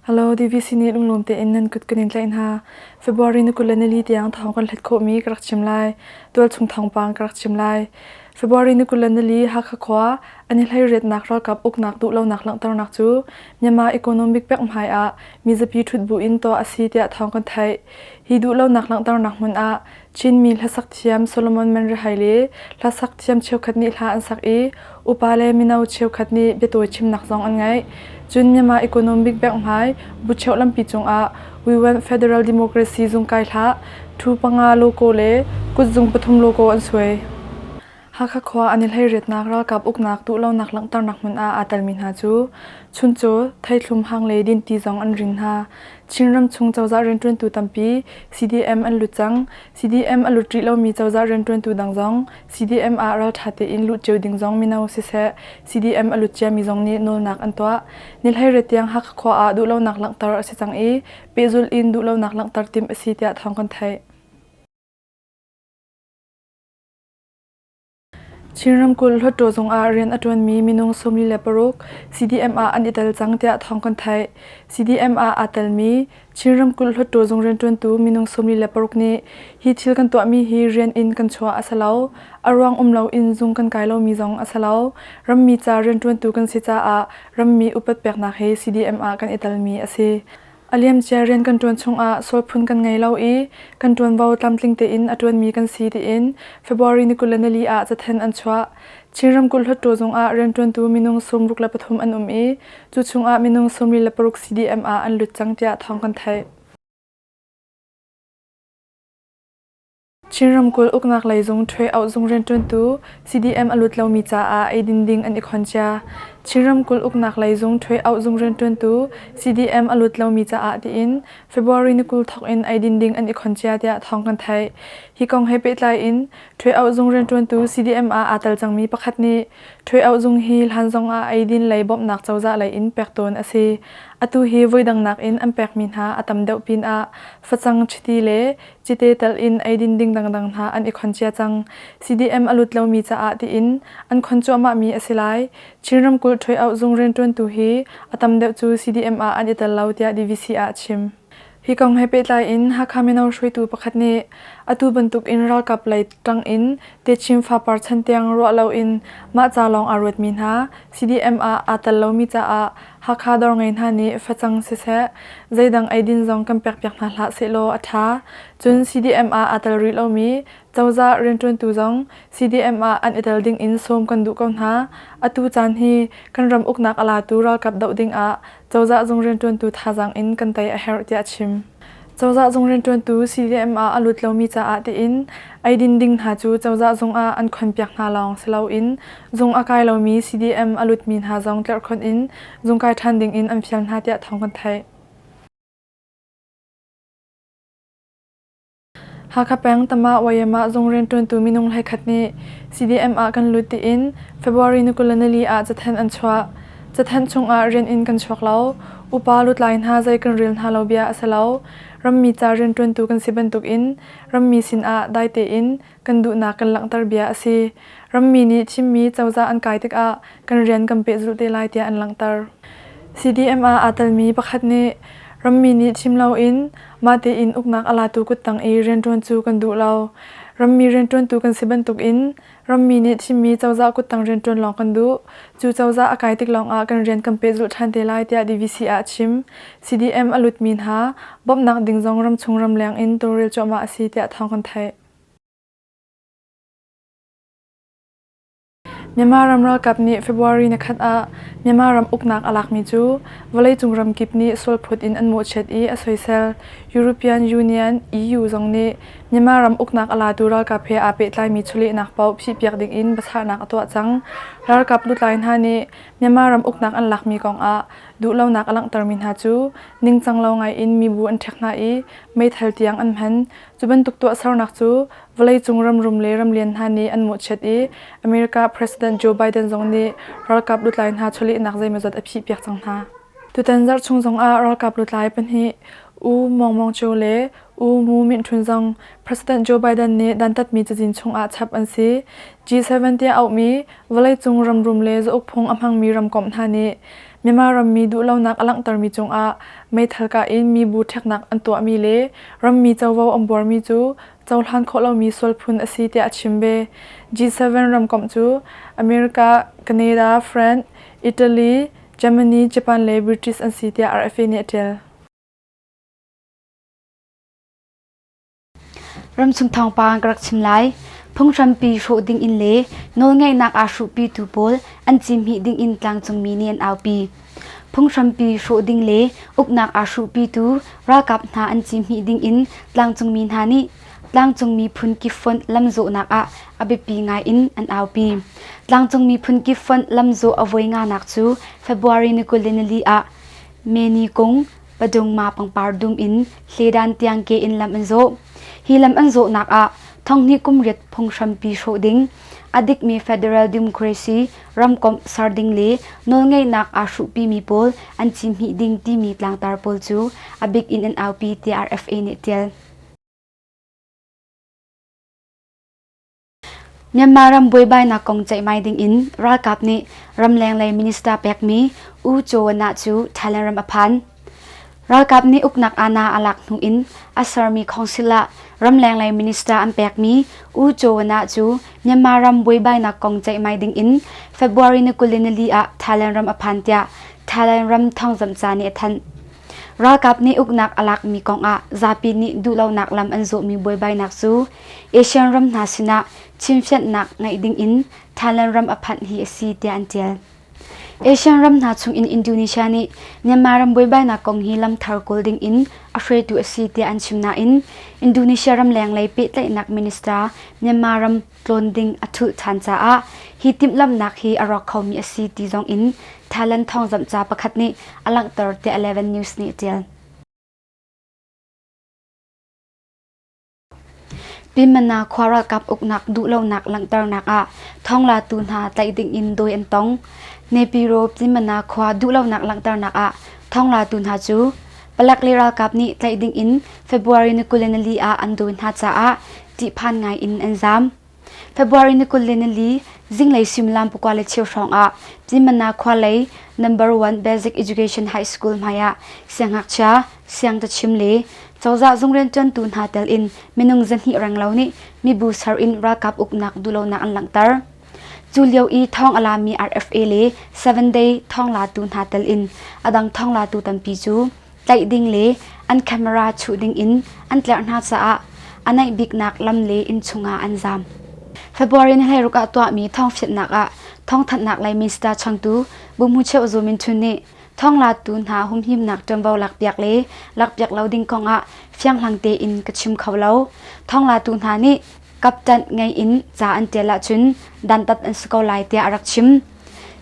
Hello, DVC nih lunglawm tein nan kut kan in tlaih hna. February ni 24 tiang thawng kan hlet khawhmi ka rak chim lai. Tualchung thawngpang ka rak chim lai. February ni 24 Hakha khua an i hleiriatnak ralkap uknak duhlonak langhternak cu Myanmar economic pek-hmai ah mizapi ṭhut buin tuah a si tiah thawng kan theih. Hi duhlonak langhternak hmun ah Chinmi hlasak thiam Solomon Manrihai le hlasak thiam cheukhat nih hla an sak i upa le mino cheukhat nih biatawi chimnak zong an ngeih. Cun Myanmar Economic Bank hmai Bucheu lampi cungah We Want Federal Democracy zung kai hlah, thu panga logo le kutzung pathum logo an suai. Hakha khua an i hleiriatnak ralkap uknak duhlonak langhternak hmun ah aa telmi hna cu chuncaw, theithlum hang le dinti zong an rin hna. Chinram chung cozah rianṭuantu tampi CDM an lut cang. CDM a lut rih lomi cozah rianṭuantu dang zong CDM ah ralṭha tein luh cio ding zong mino siseh CDM a lut ciami zong nih nawlnak an tuah. Ni hleiriat tiang Hakha khua ah duhlonak langhter a si cang i pehzulh in duhlonak langhter timh a si tiah thawng kan theih. Chin ramkulh Hluttaw zung ah rian a ṭuanmi minung 46 CDM ah an i tel cang tiah thawng kan theih. CDM ah aa telmi Chin ramkulh Hluttaw zung rianṭuantu minung 46 nih hi thil kan tuahmi hi rian in kan chuah a si lo. A ruang um loin zung kan kai lomi zong a si lo. Rammi ca rianṭuantu kan si caah rammi upat peknak he CDM ah kan i telmi a si. A liamcia rian kan ṭuan chungah sualphun kan ngei lo i kan ṭuanvo tlamtling tein a ṭuanmi kan si tiin February ni 24 ah cathanh an chuah. Chin ramkulh Hluttaw zung ah rianṭuantu minung 63 an um i cu chungah minung 46 CDM ah an lut cang tiah thawng kan theih. Chin ramkulh uknak lei zung ṭhuai auh zung rianṭuantu CDM a lut lomi caah eidin ding an i khon cia. Chin ramkulh uknak lei zung ṭhuai auh zung rianṭuantu CDM a lut lomi caah tiin February ni 20 thawk in eidin ding an i khon cia tiah thawng kan theih. Hi kong he pehtlai in ṭhuai auh zung rianṭuantu CDM ah aa tel cangmi pakhat nih ṭhuai auh zung hi hlan zong ah eidin lei bawmhnak cozah lei in pek tawn a si. Atu hi voidang nakin an pekmi hna a tam deuh pinah facang, chiti le cite tal in eidin ding dangdang hna an i khon cia cang. CDM a lut lomi caah tiin an khon cuahmahmi a si lai. Chin ramkulh ṭhuai auh zung rianṭuantu hi a tam deuh cu CDM ah an i tel lo tiah DVC ah a chim. Hi kong he pehtlai in Hakha mino hruaitu pakhat nih atu bantuk in ralkap lei ṭang in techim fapar chan tiang ruah loin mah ca lawng aa ruatmi hna CDM ah aa tel lomi caah Hakha dawr ngei hna nih facang siseh, zeidang eidin zong kan pekpiak hna hlah sehlaw a ṭha. Cun CDM ah aa tel rih lomi cozah rianṭuantu zong CDM ah an i tel ding in sawm kan duh ko hna. Atu caan hi kan ram uknak a latu ralkap doh ding ah cozah zung rianṭuantu thazaang in kan tei a herh tiah a chim. Cozah zung rianṭuantu CDM ah a lut lomi caah tiin eidin ding hna cu cozah zung ah an khonpiak hna lawng si loin zung a kai lomi CDM a lutmi hna zong tlerhkhonh in zung kai ṭhan ding in an fial hna tiah thawng kan theih. Hakha peng Tama Wayama zung rianṭuantu minung hleikhat nih CDM ah kan lut tiin February ni 24 ah cathanh an chuah. Cathanh chungah rian in kan chuak lo. Upa lutlai hna zei kan rel hna lo bia a si lo. Rammi ca rianṭuantu kan si bantukin rammi sinah dai tein kan duhnak kan langhter bia a si. Rammi nih thimmi cozah an kai tikah kan rian kan pehzulh te lai tiah an langhter. CDM ah aa telmi pakhat nih rammi nih thim loin mah tein uknak a latu kuttang i rianṭuan cu kan duh lo. Rammi rianṭuantu kan si bantukin rammi nih thimmi cozah kuttang rianṭuan lawng kan duh. Cu cozah a kai tik lawngah kan rian kan pehzulh ṭhan te lai tiah DVC ah a chim. CDM a lutmi hna bawmhnak ding zong ramchung ramleng in tawlrel cuahmah a si tiah thawng kan theih. Myanmar ram ralkap nih February ni khat ah Myanmar ram uknak a lakmi cu vawleicung ramkip nih sualphut in an mawhchiat i a soisel. European Union EU zong nih Myanmar ram uknak a latu ralkap he aa pehtlaimi chawlehnak paoh phihpiak dingin biachahnak a tuah cang. Ralkap lutlai hna nih Myanmar ram uknak an lakmi kongah duhlonak a langhtermi hna cu ningcang lo ngaiin mibu an ṭhek hna i meithal tiang an hman. Cu bantuk tuahsernak cu vawleicung ramrum le ramlian hna nih an mawhchiat i America President Joe Biden zong nih ralkap lutlai hna chawlehnak zeimawzat a phihpiak cang hna. Tutan zarh chung zongah ralkap lutlai pahnih U Maung Maung Cho le U Mu Myint Htun zong President Joe Biden nih dantatmi cazin chungah chap an si. G7 tiah auhmi vawleicung ramrum le zauk phung a hmangmi ramkomh hna nih. Myanmar rammi duhlonak a langhtermi cungah meithal kah in mibu ṭheknak an tuahmi le rammi covo an buarmi cu cohlan khawh lomi sual phun a si tiah a chim ve. G7 ramkomh cu America, Canada, France, Italy, Germany, Japan le British an si tiah RFA nih a ṭial. Ramchung thawngpang ka rak chim lai. Phunghrampi hrawh ding in le nawlngeihnak aa hruhpitu pawl an cihmih ding in tlangcungmi nih an aupi. Phunghrampi hrawh ding le uknak aa hruhpitu ralkap hna an cihmih ding in tlangcungmi hna nih tlangcung miphun kip fonh lamzawhnak ah a biapi ngai in an aupi. Tlangcung miphun kip fonh lamzawh a voi nganak cu February ni 24 ah Meni kung Padungma pangpar dum in hledan tiang ke in lam an zawh. Hi lam an zawhnak ah thonghnih kum riat phunghrampi hrawh ding, a dikmi federal democracy ramkomh ser ding le nawlngeihnak aa hruhpimi pawl an cihmih ding timi tlangtar pawl cu a bik in an aupi tiah RFA nih a tial. Myanmar ram buaibainak kong ceihmai dingin ralkap nih ramleng lei minister pekmi U Kyaw Wanah cu Thailand ram a phan. Ralkap nih uknak aana a lak hnu in a sermi council ah ramleng lei minister an pekmi U Kyaw Wanah cu Myanmar ram buaibainak kong ceihmai dingin February ni 24 ah Thailand ram a phan tiah Thailand ram thawngzamhca nih a thanh. Ralkap nih uknak a lakmi kongah zapi nih duhlonak lam an zawhmi buaibainak cu Asian ram hna sinah chimfianhnak ngeih dingin Thailand ram a phanh hi a si tiah an ṭial. Asian ram hna chungin Indonesia nih Myanmar ram buaibainak kong hi lam thar kawl dingin a hruaitu a si tiah an chim nain Indonesia ramleng lei pehtlaihnak minister Myanmar ram tlawn ding a ṭhulh ṭhan caah hi timhlamhnak hi a rawk khomi a si ti zongin Thailand thawngzamhca pakhat nih a langhter tiah Eleven News nih a ṭial. Pyinmana khua ralkap uknak duhlonak langhternak ah thawnglatu hna tlaih dingin dawi an tong. Nepiro Pyinmana khua duhlonak langhternak ah thawnglatu hna cu palek le ralkap nih tlaih dingin February ni 24 ah an dawi hna caah ṭihphan ngai in an zaam. February ni 24 zinglei suimilam 9:15 hrawng ah Pyinmana khua lei Number 1 Basic Education High School hmai ah siangngakchia, siangtachim le cozah zung rianṭuantu hna tel in minung 200 renglo nih mibu ser in ralkap uknak duhlonak an langhter. Cu lio i thawng a lami RFA le Seven Day thawnglatu hna tel in a dang thawnglatu tampi cu tlaih ding le an camera chuh ding in an tlerh hna caah a naih biknak lam le inn chungah an zaam. February ni 16 ah tuahmi thawngfianhnak ah thawngthanhnak lei minister changtu Buhmu Cheu Zaw Min Htun nih thawnglatu hna humhimnak ṭuanvo lakpiak le lakpiak lo ding kongah fianghlang tein ka chim kho lo. Thawnglatu hna nih kapṭanh ngei in ca an ṭial ahcun dantat an si ko lai tiah a rak chim.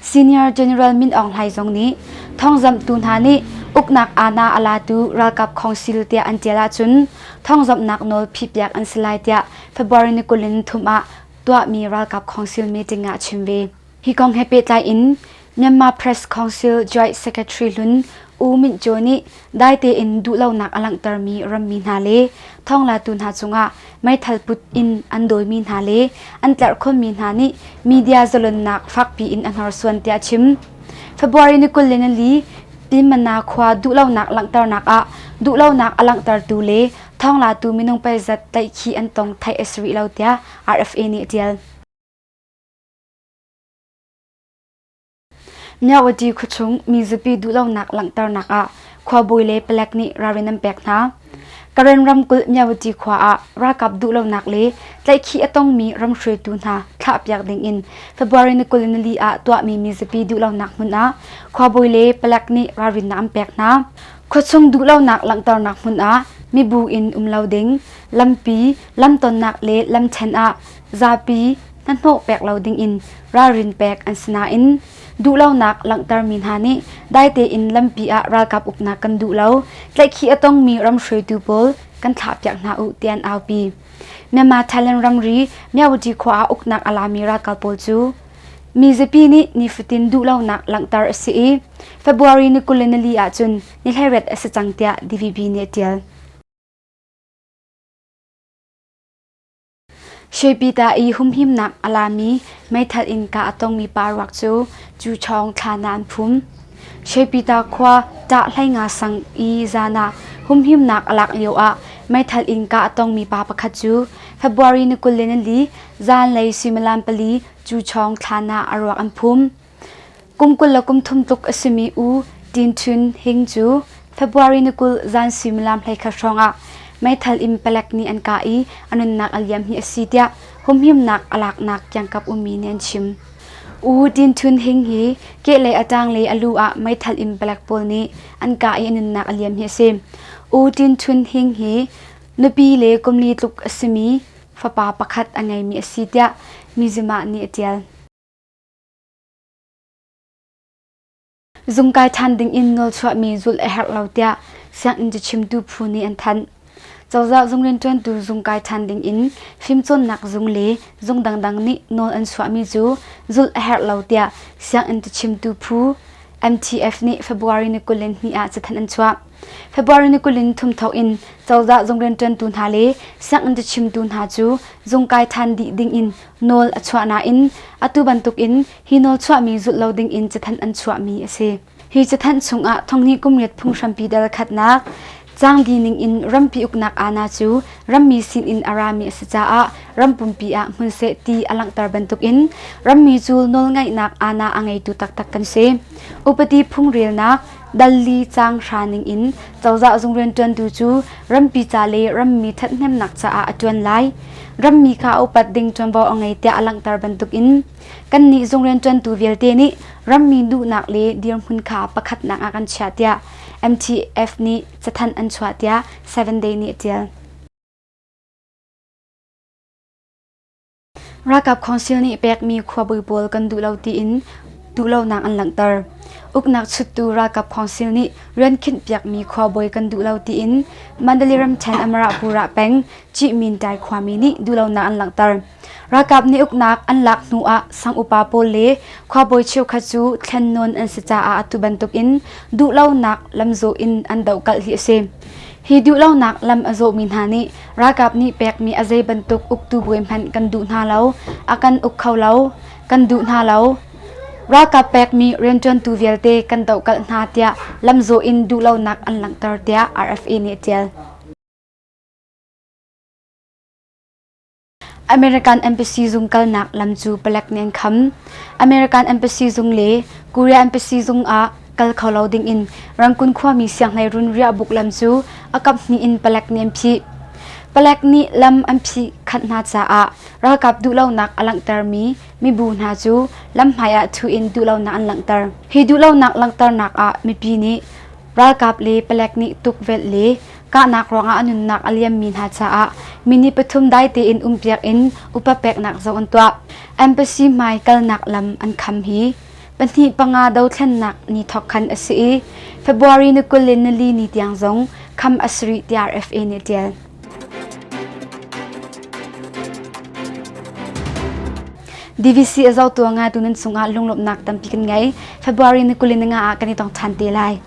Senior General Min Aung Hlaing zong nih thawngzamhtu hna nih uknak aana a latu ralkap khawngsil tiah an ṭial ahcun thawngzamhnak nawl phihpiak an si lai tiah February ni 23 ah tuahmi ralkap khawngsil meeting ah a chim ve. Hi kong he pehtlai in Myanmar Press Council Joint Secretary hlun U Myint Kyaw nih dai tein duhlonak a langhtermi rammi hna le thawnglatu hna cungah meithal put in an dawimi hna le an tlerhkhonmi hna nih media zalonnak fakpi in a hnorsuan tiah a chim. February ni 24 Pyinmana khua duhlonak langhternak ah duhlonak a langhtertu le thawnglatu minung peizat tlaihkhih an tong theih a si rih lo tiah RFA nih a ṭial. Myawaddy khuachung mizapi duhlonak langhternak ah khuabawi le palek nih ralrin an pek hna. Karen ramkulh Myawaddy khua ah ralkap duhlonak le tlaihkhih a tongmi ramhruaitu hna thlahpiak dingin February ni 24 ah tuahmi mizapi duhlonak hmun ah khuabawi le palek nih ralrinnak an pek hna. Khuachung duhlonak langhternak hmun ah mibu in um lo ding, lampi, lamtonnak le lamṭhen ah zapi hnahnawh pek lo dingin ralrin pek an si nain duhlonak langhtermi hna nih dai tein lampi ah ralkap uknak kan duh lo, tlaihkhih a tongmi ram hruaitu pawl kan thlahpiak hna u tiah an aupi. Myanmar Thailand ramri Myawaddy khua ah uknak a lami ralkap pawl cu mizapi nih nifatin duhlonak langhter a si i February ni 24 ahcun ni 18 a si cang tiah DVB nih a ṭial. Shwepita i humhimnak a lami meithal in kah a tongmi pa ruak cu Cuchawng thlan ah an phum. Shwepyita khua ṭah hleinga sang i zan ah humhimnak a lak lioah meithal in kah a tongmi pa pakhat cu February ni 24 zanlei suimilam 4 Cuchawng thlan ah a ruak an phum. Kum 23 tluk a simi U Tin Htun Hing cu February ni 20 zan suimilam 11 hrawngah meithal in palek nih an kah i a nunnak a liam hi a si tiah humhimnak a laknak kiangkap ummi nih an chim. U Tin Htun Hing hi kehlei a ṭang le a lu ah meithal in palek pawl nih an kah i a nunnak a liam hi a si. U Tin Htun Hing hi nupi le kum li tluk a simi fapa pakhat a ngeimi a si tiah Mizzima nih a ṭial. Zungkai ṭhan dingin nawlchuahmi zulh a herh lo tiah sianginn cachimtu phu nih an thanh. Cozah zung rianṭuantu zungkai ṭhan dingin fimcawnnak zung le zung dangdang nih nawl an chuahmi cu zulh a herh lo tiah sianginn cachimtu phu MTF nih February ni 22 ah cathanh an chuah. February ni 23 thawk in cozah zung rianṭuantu hna le sianginn cachimtu hna cu zungkai ṭhan dih dingin nawl a chuah nain atu bantukin hi nawl chuahmi zulh lo dingin cathanh an chuahmi a si. Hi cathanh chungah thonghnih kumriat phunghrampi dal khatnak cangdi ningin rampi uknak aana cu rammi sinin a rami a si caah ram pumpi ah hmun seh ti a langhter bantukin rammi cu nawlngaihnak aana a ngeitu taktak kan si. Upadi phungrelnak dalli caang hra ningin cozah zung rianṭuantu cu rampi ca le rammi ṭhathnemnak caah a ṭuan lai. Rammi kha upat ding ṭuanvo a ngei tiah a langhter bantukin Kannih zung rianṭuantu vialte nih rammi duhnak le dirhmun kha pakhatnak ah kan chiah tiah MTF nih cathanh an chuah tiah Seven Day nih a ṭial. Ralkap Council nih pekmi khuabawi pawl kan duh lo tiin duhlonak an langhter. Uknak chuttu ralkap council nih rian khinhpiakmi khuabawi kan duh lo tiin Mandalay ramṭhen Amarapura peng Cihmintai khuami nih duhlonak an langhter. Ralkap nih uknak an lak hnu ah sang upa pawl le khuabawi cheukhat cu thlennawn an si caah atu bantukin duhlonak lamzawh in an dohkalh hi a si. Hi duhlonak lam a zawhmi hna nih ralkap nih pekmi a zei bantuk uktu bawi hmanh kan duh hna lo, a kan uk kho lo, kan duh hna lo. Ralkap pekmi rianṭuantu vialte kan dohkalh hna tiah lamzawh in duhlonak an langhter tiah RFA nih a ṭial. American Embassy zung kalnak lam cu palek nih an kham. American Embassy zung le Korea Embassy zung ah kal kho lo dingin Rangoon khuami sianghleirun riahbuk lam cu a kaphnih in palek nih an phih. Palek nih lam an phih khanh hna caah ralkap duhlonak a langhtermi mibu hna cu lamhmai ah ṭhu in duhlonak an langhter. Hi duhlonak langhternak ah mipi nih ralkap le palek nih tukvelh le kahnak ruangah a nunnak a liammi hna caah minute pathum dai tein umpiak in upa peknak zong an tuah. Embassy hmai kalnak lam an kham hi pahnih panga dothlennak ni thawk khan a si i February ni 20 le nili ni tiang zong kham a si rih tiah RFA nih a ṭial. DVC a zohtu a ngaitu nan cungah lunglawmhnak tampi kan ngei. February ni 20 ni nga ah kan i tong ṭhan te lai.